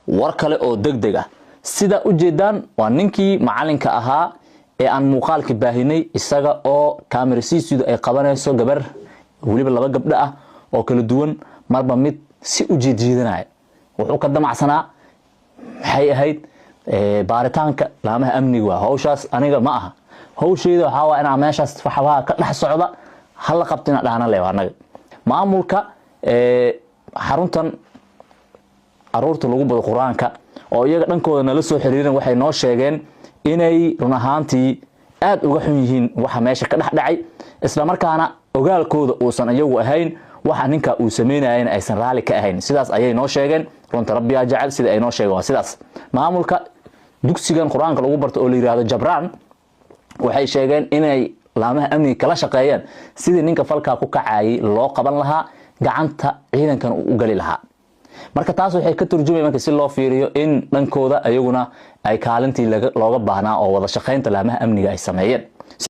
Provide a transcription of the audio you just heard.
War kale oo deg deg ah, sida u jeedaan, waa ninkii macalinka ahaa ee aan muuqaalka baahinay, isaga oo camera CCdu ay qabanayso gabar, weliba laba gabdho ah oo kala duwan, marba mid si u jiidjiidanaya. Wuxuu ka damacsanaa maxay ahayd? Baaritaanka laamaha amniga waa hawshaas, aniga ma aha hawsheyda. Waxaa waa inaa meeshaas waxbaa ka dhex socda hala qabto ina dhahna le. Anaga maamulka xaruntan caruurta lagu bado Qur-aanka oo iyaga dhankooda nala soo xiriiran, waxay noo sheegeen inay run ahaantii aada uga xun yihiin waxa meesha ka dhex dhacay, islamarkaana ogaalkooda uusan iyagu ahayn, waxa ninka uu sameynayana aysan raalli ka ahayn. Sidaas ayay noo sheegeen. Runta Rabbiyaa jecel. Sida ay noo sheegeen waa sidaas. Maamulka dugsigan Qur-aanka lagu barto oo la yihahdo Jabraan waxay sheegeen inay laamaha amniga kala shaqeeyeen sidii ninka falkaa ku kacayay loo qaban lahaa, gacanta ciidankan uu u gali lahaa. Marka taas waxay ka turjumay, marka si loo fiiriyo, in dhankooda ayaguna ay kaalintii looga baahnaa oo wada shaqaynta laamaha amniga ay sameeyeen.